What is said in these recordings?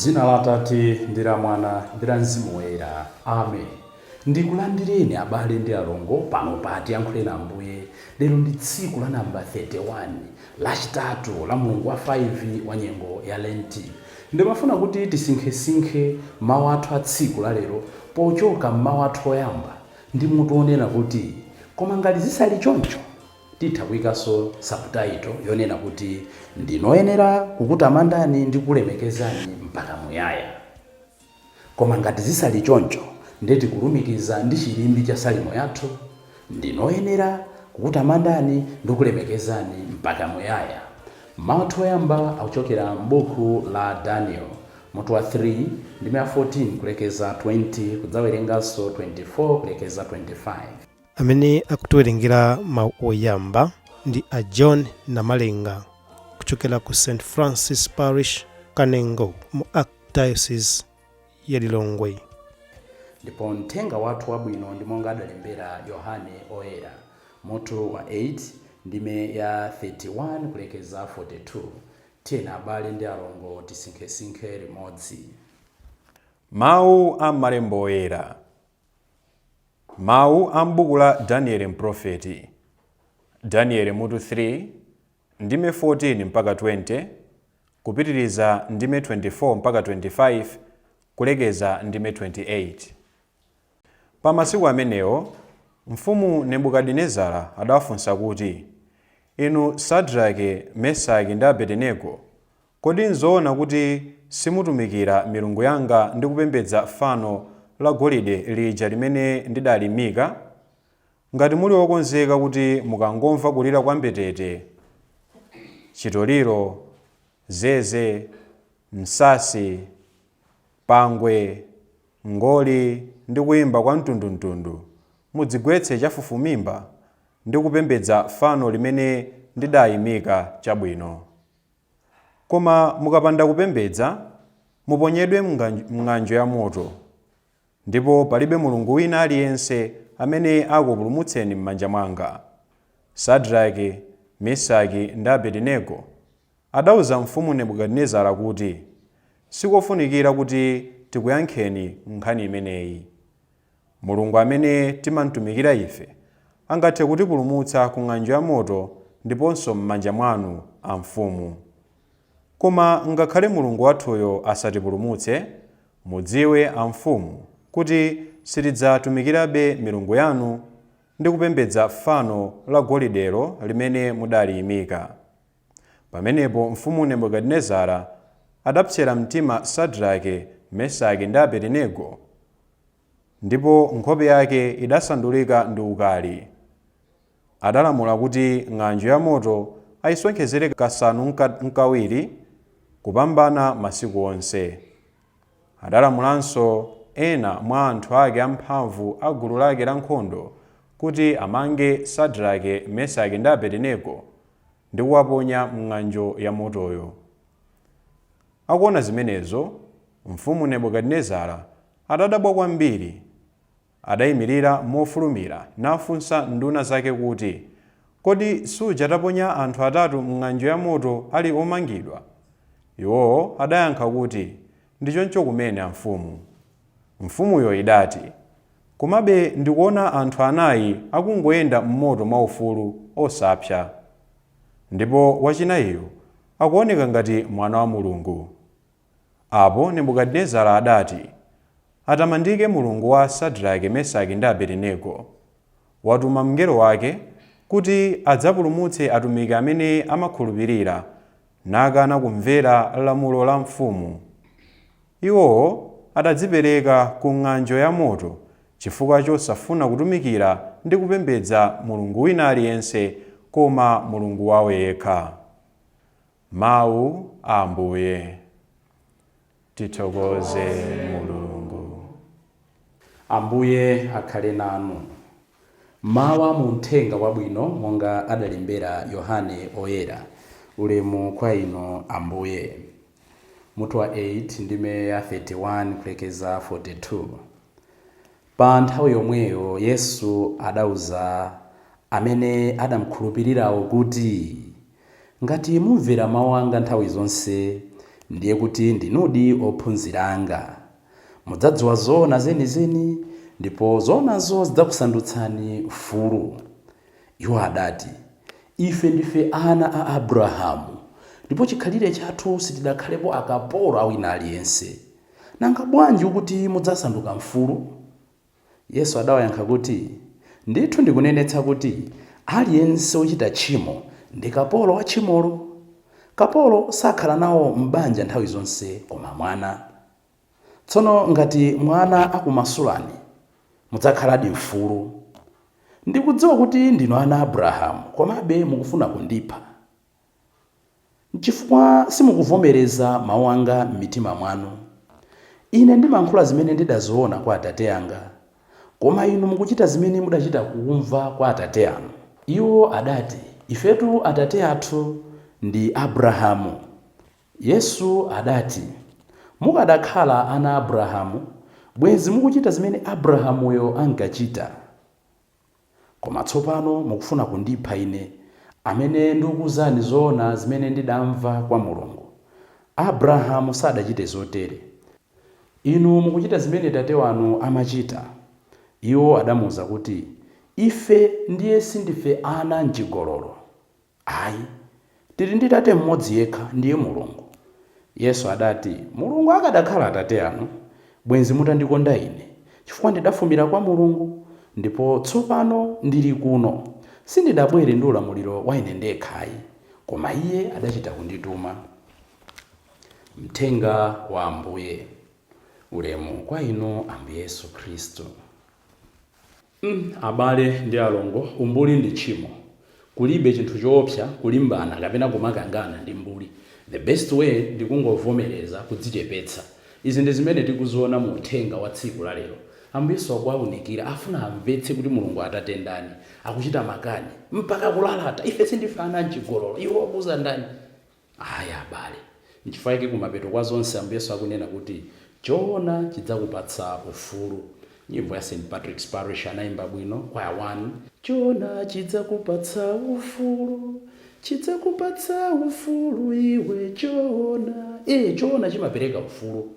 M'dzina la Atate ndi la Mwana ndi la Mzimu Woyera. Amen. Ndikulandireni abale ndi alongo pano pa Tiyankhuleni Ambuye. Lero ndi tsiku la namba 31, lachitatu la mlungu wa 5 wa nyengo ya Lenti. Ndimafuna kuti tisinkhesinkhe mawu athu a tsiku la lero pochoka m'mawu athu oyamba ndi mutu wonena kuti Koma Ngati Zisali Choncho. Titha kuikanso subtitle yonena kuti Ndinoyenera kukutamandani ndi kukulemekezani mpaka muyaya. Koma ngati zisali choncho, nde tikulumikiza ndi chilimbi cha salimo yathu, Ndinoyenera kukutamandani ndi kukulemekezani mpaka muyaya. Mawu athu oyamba akuchokera m'buku la Daniel, mutu wa 3, ndime ya 14 kulekeza 20, kudzawerenganso 24 kulekeza 25. Amene akutiwerengera mawu oyamba ndi a John Namalenga kuchokera ku St Francis Parish, Kanengo mu Archdiocese ya Lilongwe. Ndipo mthenga wathu wabwino ndi monga adalembera Yohane Oyera, mutu wa 8, ndime ya 31 kulekeza 42. Tiyeni abale ndi alongo tisinkhesinkhe limodzi. Mawu a m'Malembo Oyera. Mawu a m'buku la Daniele mprofeti. Daniele mutu 3, ndime 14 mpaka 20, kupitiriza ndime 24 mpaka 25, kulekeza ndime 28. Pa masiku amenewo, mfumu Nebukadinezara adawafunsa kuti, Inu Sadrake, Mesaki ndi Abedenego, Kodi nzoona kuti simutumikira milungu yanga ndi kupembedza fano lagolide lija limene ndidaliimika? Ngati muli okonzeka kuti mukangomva kulira kwa mbetete, chitoliro, zeze, msasi, pangwe, mngoli ndi kuimba kwamtundumtundu, mudzigwetse chafufumimba ndi kupembedza fano limene ndidaimika, chabwino. Koma mukapanda kupembedza, muponyedwe m'ng'anjo yamoto, ndipo palibe mulungu wina aliyense amene akupulumutseni m'manja mwanga. Sadrake, Mesaki ndi Abedenego adauza mfumu Nebukadinezara kuti, Sikofunikira kuti tikuyankheni nkhani imeneyi. Mulungu amene timamtumikira ife angathe kutipulumutsa ku ng'anjo yamoto ndiponso m'manja mwanu, amfumu. Koma ngakhale Mulungu wathuyo asatipulumutse, mudziwe, amfumu, kuti sitidzatumikirabe milungu yanu ndi kupembedza fano lagolidelo limene mudaliimika. Pamenepo mfumu Nebukadinezara adapsera mtima Sadrake, Mesaki ndi Abedenego, ndipo nkhope yake idasandulika ndi ukali. Adalamula kuti ng'anjo yamoto aisonkhezere kasanu nkawiri kupambana masiku onse. Adalamulanso ena mwa anthu ake amphamvu a gulu lake lankhondo kuti amange Sadrake, Mesaki ndi Abedenego ndi kuwaponya m'ng'anjo yamotoyo. Akuona zimenezo, mfumu Nebukadinezara adadabwa kwambiri. Adaimirira mofulumira nafunsa nduna zake kuti, Kodi suja taponya anthu atatu m'ng'anjo yamoto ali omangidwa? Iwowo adayankha kuti, Ndi choncho kumene, amfumu. Mfumuyo idati, Komabe ndikuona anthu anai akungoyenda m'moto mwaufulu, osapsa. Ndipo wachinaiyu akuwoneka ngati mwana wa Mulungu. Apo Nebukadinezara adati, Atamandike Mulungu wa Sadrake, Mesaki ndi Abedenego. Watuma mngelo wake kuti adzapulumutse atumiki amene amakhulupirira, nakana kumvera lamulo la mfumu. Iwowo adadzipereka ku ng'anjo yamoto chifukwa chosafuna kutumikira ndi kupembedza mulungu wina aliyense koma Mulungu wao yekha. Mau a Ambuye. Tithokoze Mulungu. Ambuye akhale nanu. Mawu a mu Mthenga Wabwino monga adalembera Yohane Oyera. Ulemu kwa Inu, Ambuye. Mutu wa 8, ndime ya 31 kulekeza 42. Pa nthawi yomweyo Yesu adauza amene adamkhulupirirawo kuti, Ngati mumvera mau anga nthawi zonse, Ndiye kuti ndinudi ophunzira anga. Mudzadziwa zoona zenizeni, ndipo zoonazo zidzakusandutsani mfulu. Iwo adati, Ife ndife ana a Abrahamu, ndipo chikhalire chathu sitidakhalepo akapolo a wina aliyense. Nanga bwanji ukuti mudzasanduka mfulu? Yesu adawayankha kuti, Ndithu ndikunenetsa kuti aliyense wochita tchimo ndi kapolo wa tchimolo. Kapolo sakhala nawo m'banja nthawi zonse koma mwana. Tsono ngati Mwana akumasulani, mudzakhaladi mfulu. Ndikudziwa kuti ndinu ana a Abrahamu, komabe mukufuna kundipha, chifukwa simukuvomereza mawu anga m'mitima mwanu. Ine ndimayankhula zimene ndidaziona kwa Atate anga, koma inu mukuchita zimene mudachita kumva kwa atate anu. Iwo adati, Ifetu atate athu ndi Abrahamu. Yesu adati, Mukadakhala ana a Abrahamu, bwenzi mukuchita zimene Abrahamuyo ankachita. Koma tsopano mukufuna kundipha Ine, amene ndikukuuzani zoona zimene ndidamva kwa Mulungu. Abrahamu sadachite zotere. Inu mukuchita zimene tate wanu amachita. Iwo adamuuza kuti, Ife ndiye sindife ana am'chigololo. Ayi, tili ndi Tate mmodzi yekha, ndiye Mulungu. Yesu adati, Mulungu akadakhala Atate anu, bwenzi mutandikonda Ine, chifukwa ndidafumira kwa Mulungu, ndipo tsopano ndili kuno. Sindidabwere ndi ulamuliro wa Ine ndekha ai, koma Iye adachita kundituma. Mthenga wa Ambuye. Ulemu kwa Inu, Ambuye Yesu Khristu. Mm abale ndi alongo umbuli ndi tchimo. Kulibe chinthu choopsa kulimbana kapena kumakangana ndi mbuli. The best way ndi kungovomereza kudzichepetsa. Izi ndi zimene tikuziona mu uthenga wa tsiku la lero. Ambuye Yesu akuwaunikira afuna amvetse kuti Mulungu Atate ndani. Akuchita makani mpaka kulalata ife sindife ana amchigololo iwe wakuuza ndani? Ayi abale. Nchifukwa chake kumapeto kwa zonse Ambuye Yesu akunena kuti choona chidzakupatsa ufulu. Nyimbo ya St Patrick's Parish anaimba bwino, kwaya 1. Choona chidzakupatsa ufulu, chidzakupatsa ufulu iwe choona. Ee, choona chimapereka ufulu.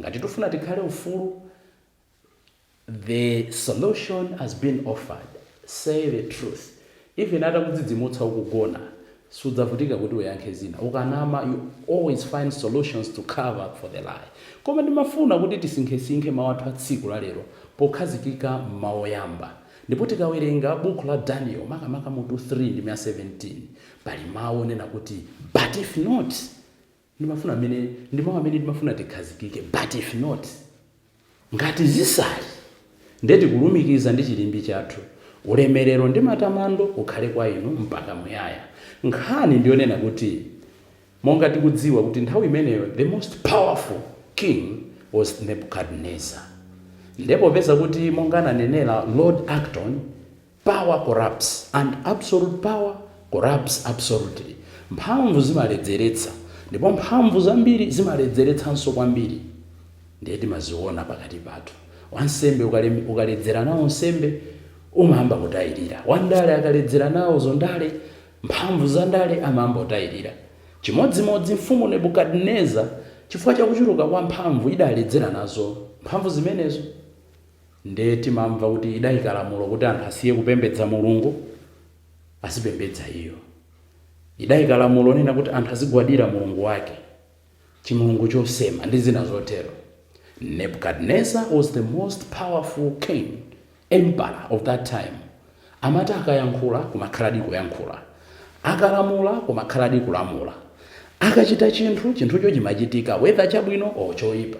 Ngati tifuna tikhale ufulu, The solution has been offered, say the truth. Even atakudzidzimutsa ukugona, sudzavutika kuti uyankhe zina. Ukanama, you always find solutions to cover up for the lie. Koma ndimafuna kuti tisinkhesinkhe mawu athu a tsiku la lero pokhazikika m'mawu oyamba. Ndipo tikawerenga buku la Daniel, makamaka mutu 3 ndime ya 17, pali mawu onena kuti, but if not. Ndimafuna amene ndi mawu amene ndimafuna tikhazikike, but if not. Ngati zisali, ndiye tikulumikiza ndi chilimbi chathu, Ulemerero ndi matamando ukhale kwa Inu mpaka muyaya. Nkhani ndi yonena kuti monga tikudziwa kuti nthawi imeneyo the most powerful king was Nebuchadnezzar. Ndiye popeza kuti monga ananenera Lord Acton, Power corrupts, and absolute power corrupts absolutely. Mphamvu zimaledzeretsa, ndipo mphamvu zambiri zimaledzeretsanso kwambiri. Ndiye timaziona pakati pathu. Wansembe ukaledzera nawo nsembe umayamba kutayirira. Wandale akaledzera nawo zondale, mphamvu za ndale amayamba kutayirira. Chimodzimodzi mfumu Nebukadineza chifukwa cha kuchuluka kwa mphamvu idaledzera nazo mphamvu zimenezo. Nde timamva kuti idaika lamulo kuti anthu asiye kupembedza Mulungu azipembedza iyo. Idaika lamulo lonena kuti anthu azigwadira mulungu wake, chimulungu chosema ndi zina zotero. Nebuchadnezzar was the most powerful king, emperor of that time. Amati akayankhula kumakhaladi kuyankhula, akalamula kumakhaladi kulamula, akachita chinthu, chinthucho chimachitika whether chabwino or choipa.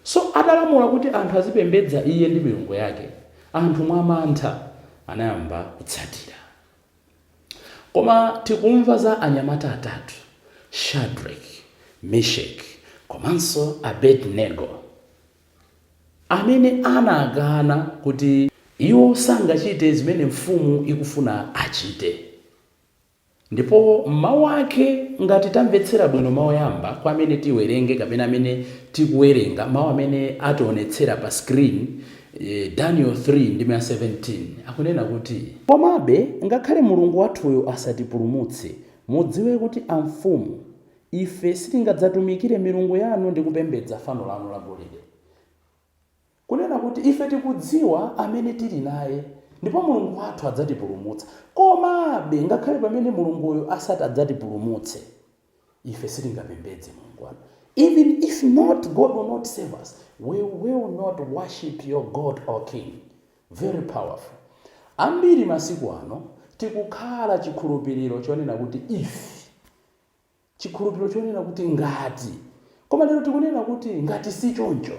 So atalamula kuti anthu azipembedza iye ndi milungu yake, anthu mwa mantha anayamba kutsatira. Koma tikumva za anyamata atatu, Shadrach, Meshach komanso Abednego, amene anakana kuti iwo sangachite zimene mfumu ikufuna achite. Ndipo mawu ake, ngati tamvetsera bwino mawu oyamba kwa amene tiwerenge kapena amene tikuwerenga mawu amene ationetsera pa screen, Daniel 3 ndime ya 17, akunena kuti. Komabe ngakhale Mulungu wathuyo asatipulumutse, mudziwe kuti amfumu, Ife sitingadzatumikire milungu yanu ndi kupembedza fano lanu la golide. Kunena kuti ife tikudziwa amene tili naye ndipo Mulungu wathu adzatipulumutsa, komabe ngakhale pamene Mulunguyo asati adzatipulumutse, ife sitingapembedze Mulungu wanu. Even if not, God will not save us, we will not worship your God or king. Very powerful. Ambiri masiku ano tikukhala chikhulupiriro chonena kuti if, chikhulupiriro chonena kuti ngati. Koma lero tikunena kuti ngati si choncho.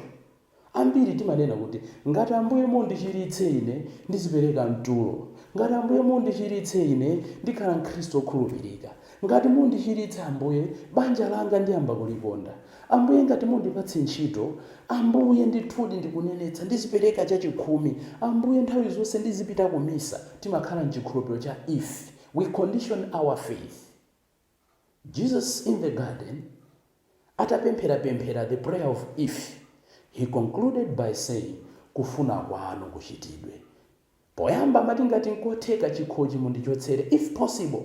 Ambiri timanena kuti ngati Ambuye mundichiritse ine, ndizipereka mtulo. Ngati Ambuye mundichiritse ine, ndikhala mkhristu okhulupirika. Ngati mundichiritse Ambuye, banja langa ndiyamba kulikonda. Ambuye ngati mundipatse ntchito, Ambuye ndithudi ndikunenetsa ndizipereka chachikhumi. Ambuye nthawi zonse ndizipita ku misa. Timakhala mchikhulupiriro cha if. We condition our faith. Jesus in the garden atapempherapemphera the prayer of if, he concluded by saying, kufuna kwanu kuchitidwe. Poyamba amati ngati nkotheka chikhochi mundichotsere, if possible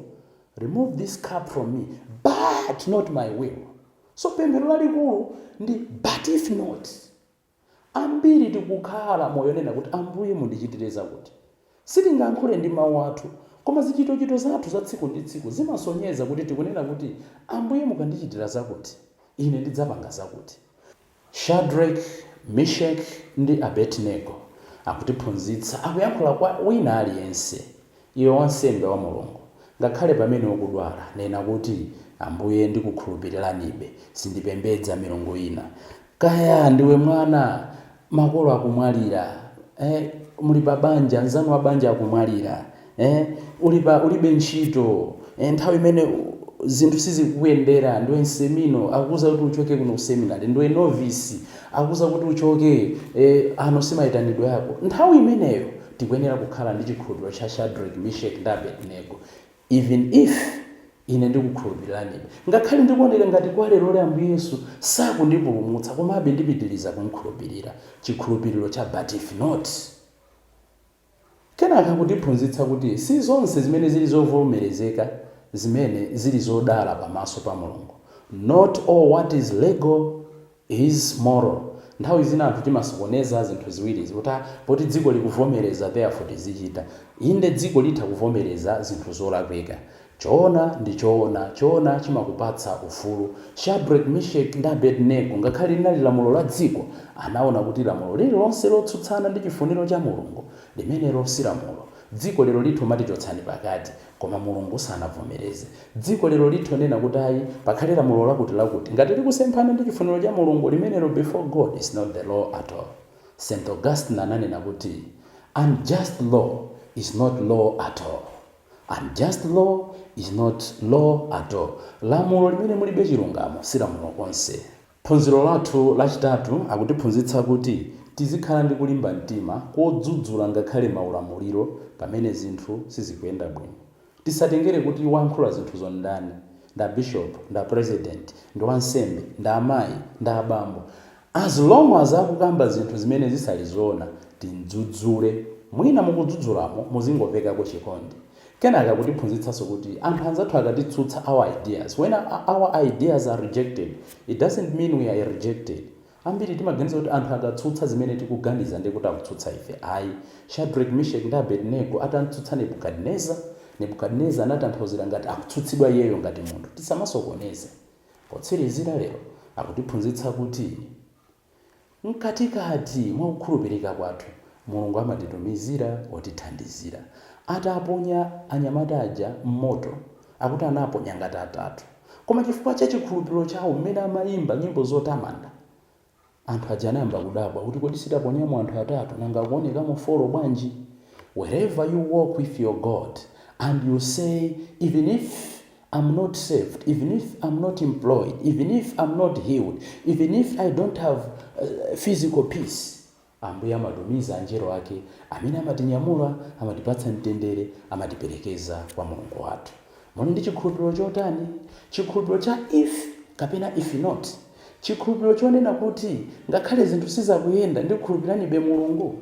remove this cup from me, but not my will. So pemphero lalikulu ndi but if not. Ambiri tikukhala moyo nena kuti Ambuye mundichitire zakuti. Sitingayankhule ndi mawu athu, koma zichitochito zathu za tsiku ndi tsiku zimasonyeza kuti tikunena kuti Ambuye mukandichitira zakuti, ine ndidzapanga zakuti. Shadrach, Meshach ndi Abednego akutiphunzitsa, akuyankhula kwa wina aliyense. Iwe wansembe wa Mulungu, ngakhale pamene ukudwala, nena kuti Ambuye ndikukhulupiriranibe, sindipembedza milungu ina. Kaya ndiwe mwana, makolo akumwalira, muli pa banja, mnzanu wa banja akumwalira, ulibe ntchito, nthawi imene zinthu sizikuyendera, ndiwe msemino, akukuza kuti uchoke kuno ku seminary, ndiwe novice, akukuza kuti uchoke, ano simayitanidwe yako. Nthawi imeneyo tikuyenera kukhala ndi chikhulupiriro cha Shadrach, Meshach ndi Abednego. Even if, ine ndikukhulupiriranibe, ngakhale ndikuoneka ngati kwa lero Ambuye Yesu sakundipulumutsa, komabe ndipitiriza kumkhulupirira. Chikhulupiriro cha but if not. Kenaka kutiphunzitsa kuti si zonse zimene zili zovomerezeka zimene zili zodala pamaso pa Mulungu. Not all what is legal is moral. Nthawi zina anthu timasokoneza zinthu ziwirizi kuti poti dziko likuvomereza, therefore tizichita. Inde, dziko litha kuvomereza zinthu zolakwika. Choona ndi choona, choona chimakupatsa ufulu. Shadrach, Meshach ndi Abednego, ngakhale linali lamulo la dziko, anaona kuti lamulo lililonse lotsutsana ndi chifuniro cha Mulungu, limenelo si lamulo. Dziko lero lithu matichotsani pakati, koma Mulungu sanavomereze. Dziko lero lithu nena kuti ayi, pakhale lamulo lakuti lakuti, ngati likusemphana ndi chifuniro cha Mulungu, limenelo before God is not the law at all. St. Augustine ananena kuti unjust law is not law at all. Unjust law is not law at all. Lamulo limene mulibe chilungamo si lamulo konse. Phunziro lathu lachitatu akutiphunzitsa kuti tizikhala ndi kulimba mtima kodzudzula ngakhale maulamuliro pamene zinthu sizikuyenda bwino. Tisatengere kuti wankhula zinthuzo ndani, nda bishop, nda president, ndi wansembe, nda amayi, nda abambo. As long as akukamba zinthu zimene zisali zoona, timdzudzule. Mwina mukudzudzulamo muzingopekako chikondi. Kenaka kutiphunzitsanso kuti anthu anzathu akatitsutsa our ideas, when our ideas are rejected, it doesn't mean we are rejected. Ambiri timaganiza kuti anthu akatsutsa zimene tikuganiza ndi kuti akutsutsa ife. Ayi. Shadrach, Meshach ndi Abednego atamtsutsa Nebukadineza, Nebukadineza anatanthauzira ngati akutsutsidwa iyeyo ngati munthu. Tisamasokoneze. Potsirizira lero akutiphunzitsa kuti mkatikati mwa kukhulupirika kwathu Mulungu amatitumizira otithandizira. Ataponya anyamata aja mmoto, akuti anaponya ngati atatu, koma chifukwa cha chikhulupiriro chawo mmene amayimba nyimbo zotamanda, anthu aja anayamba kudabwa kuti kodi sitaponyamo anthu atatu, nanga kuonekamo 4 bwanji? Wherever you walk with your God and you say, even if I'm not saved, even if I'm not employed, even if I'm not healed, even if I don't have physical peace, Ambuye amatumiza anjelo ake amene amatinyamula, amatipatsa mtendere, amatiperekeza kwa Mulungu wathu. Muli ndi chikhulupiriro chotani? Chikhulupiriro cha if kapena if not? Chikhulupiriro chonena kuti ngakhale zinthu sizakuyenda, ndikukhulupiranibe Mulungu?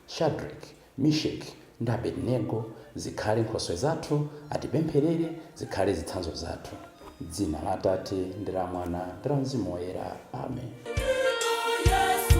Shadrach, Meshach ndi Abednego zikhale nkhoswe zathu, atipempherere, zikhale zitsanzo zathu. Dzina la Atate ndi la Mwana ndi la Mzimu Woyera. Amen. Yesu.